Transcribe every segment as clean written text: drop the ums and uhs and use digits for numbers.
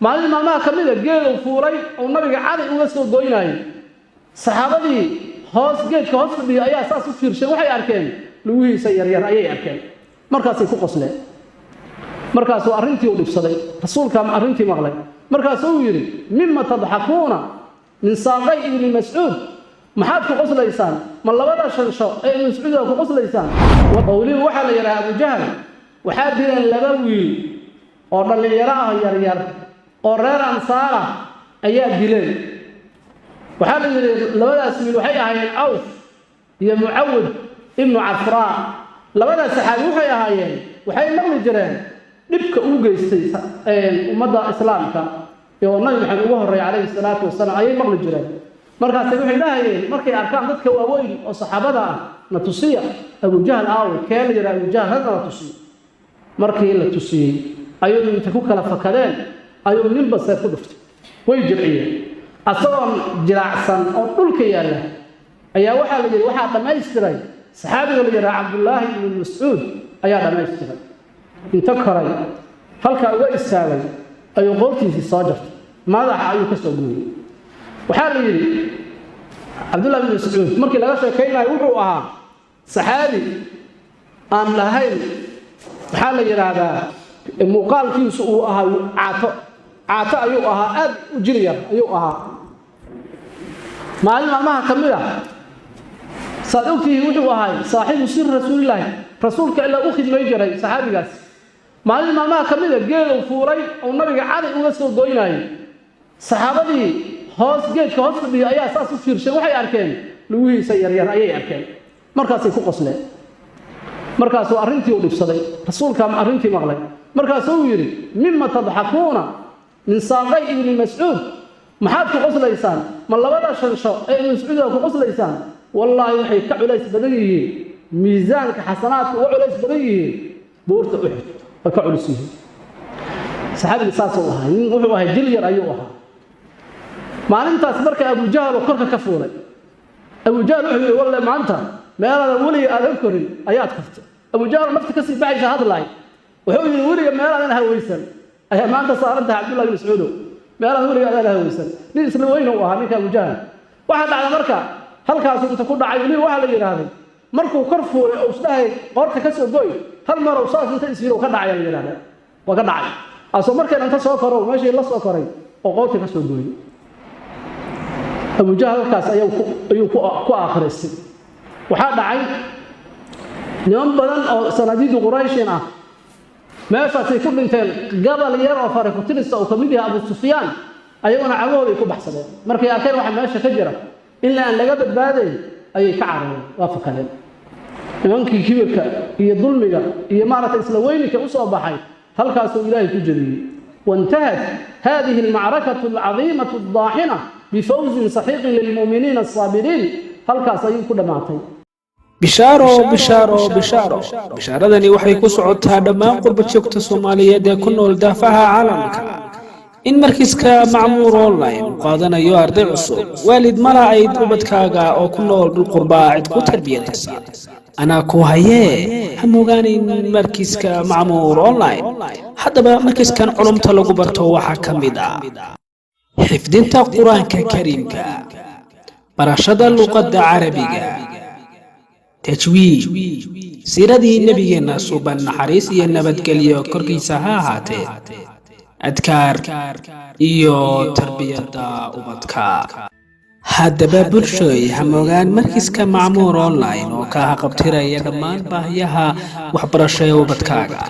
Maalin maalmaha ka mid a geedow fuulay oo nabiga caday uga soo goynayay. Saxaabadii hoos geedka hoos fadhiya ayaa saas u fiirshay, waxay arkeen lugihiisa yaryar ayay arkeen, markaasay ku qosleen. Markaasuu arrintii u dhibsaday, rasuulkaa arrintii maqlay, markaasuu uu yidhi: "Mima tadxakuuna min saaqay ibni Mascuud?" Maxaad ku qoslaysaan? Ma labada shansho ee Ibni Mascuud aad ku qoslaysaan? Oo weliba waxaa la yidhaha Abujahal waxaa dileen laba wiil oo dhallinyaro ah, yaryar, oo reer Ansaar ah ayaa dileen. Waxaa la yidhi labadaas wiil waxay ahaayeen Cawf iyo Mucawid ibnu Cafraa. Labadaas saxaabi waxay ahaayeen, waxay maqli jireen dhibka uu geystay ummadda islaamka oo Nabi Maxamed ugu horreeyay calayhi salaatu wasalaam ayay maqli jireen. Markaasay waxay dhahayeen markay arkaan dadka waaweyn oo saxaabada ah: "Na tusiya Abujahal, aawe kee la yidhaha Abujahal? Hadna la tusiyo." Markii la tusiyey ayuu inta ku kala fakadeen ayuu ninba seef ku dhuftay, way jilciyeen. Asagoon jilaacsan oo dhulka yaalla ayaa waxaa la yidhi waxaa dhammaystiray saxaabiga la yidhaha Cabdullaahi ibnu Mascuud ayaa dhammaystiray. Inta koray halkaa uga istaagay ayuu qoortiisii soo jartay, madaxa ayuu ka soo gooyey. Waxaa la yidhi Cabdullahi ibnu Mascuud markii laga sheekaynayo wuxuu ahaa saxaabi aan lahayn, waxaa la yidhaahdaa muuqaalkiisu uu ahaa caato caato ayuu ahaa, aad u jir yar ayuu ahaa. Maalin maalmaha ka mid ah, saad ogtihiin, wuxuu ahay saaxiibu sir rasuulilaahi, rasuulka ilaa u khidmay jiray saxaabigaas. Maalin maalmaha ka mid a geedow fuulay oo nabiga caday uga soo goynayay. Saxaabadii hoos geedka hoos fadhiya ayaa saas u fiirshay, waxay arkeen lugihiisa yaryar ayay arkeen, markaasay ku qosleen. Markaasuu arrintii u dhibsaday, rasuulkaa arrintii maqlay, markaasuu uu yidhi: "Mima tadxakuuna min saaqay ibni Mascuud?" Maxaad ku qoslaysaan? Ma labada shansho ee Ibni Mascuud aad ku qoslaysaan? Wallaahi waxay ka culays badan yihiin, miisaanka xasanaadka uga culays badan yihiin buurta Uxud, way ka culus yihiin. Saxaabiga saasuu ahaa, nin wuxuu ahay jil yar ayuu ahaa. Maalintaas marka Abujahal oo korka ka fuulay, Abujahal wuxuu yidhi: "Walle maanta meelaadan weliga aadan korin ayaad kortay." Abujahal nafta kasii baxaysa hadlaay, wuxuu yidhi: "Weliga meelaadan hawaysan ayaa maanta saaran tahay, Cabdullahi bin Mascuudow, meelaan weliga adaan hawaysan." Nin isla weyn uu ahaa ninka Abujahal. Waxaa dhacda marka halkaasuu inta ku dhacay, weliba waxaa la yidhaahday markuu kor fuulay oo isdhahay qoorta ka soo goy, hal marow saas inta isyirow ka dhacaya la yidhahdaa, waa ka dhacay asoo markayna inta soo koro meeshii la soo koray oo qoorta ka soo gooyey. Abujahal halkaas ayuu ku aakhiraystay. Waxaa dhacay niman badan oo sanadiidu Qurayshin ah meeshaasay ku dhinteen. Gabal yar oo farikutirisa uu ka mid yahay Abu Sufyaan ayaguna cagahooday ku baxsadeen. Markay arkeen waxa meesha ka jira in aan laga badbaadayn ayay ka carareen, waa fakadeen. Nimankii kibirka iyo dulmiga iyo maaragtay isla weyninka u soo baxay halkaasuu Ilaahay ku jebiyey. وانتهت هذه المعركة العظيمة الضاحنة بفوز سحيق للمؤمنين الصابرين. Halkaas ayuu ku dhammaatay. Bishaaro, bishaaro, bishaaro! Bishaaradani waxay ku socotaa dhammaan qurba joogta Soomaaliyeed ee ku nool daafaha caalamka in markiiska Macmuur Online uu qaadanayo arday cusub. Waalid mala ayd ubadkaaga oo ku nool dhul qurbaa cid ku tarbiyadaysa, anaa ku hayee, ha moogaanin markiiska Macmuur Online. Haddaba markiiskan culumta lagu barto waxaa ka mid ah xifdinta Qur-aanka Kariimka, barashada luqadda Carabiga, tajwiid, siiradii nebigeenna suuban, naxariis iyo nabadgelyo korkiisa ha ahaatee, adkaar iyo tarbiyadda ubadka. Haddaba bulshooy, hamogaan markiiska Macmuur Online oo kaa haqabtiraya dhammaan baahiyaha waxbarasho ee ubadkaaga.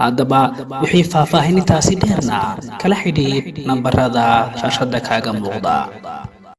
Haddaba wixii faahfaahinintaasi dheerna kala xidhiidh nambarada shaashadda kaaga muuqda.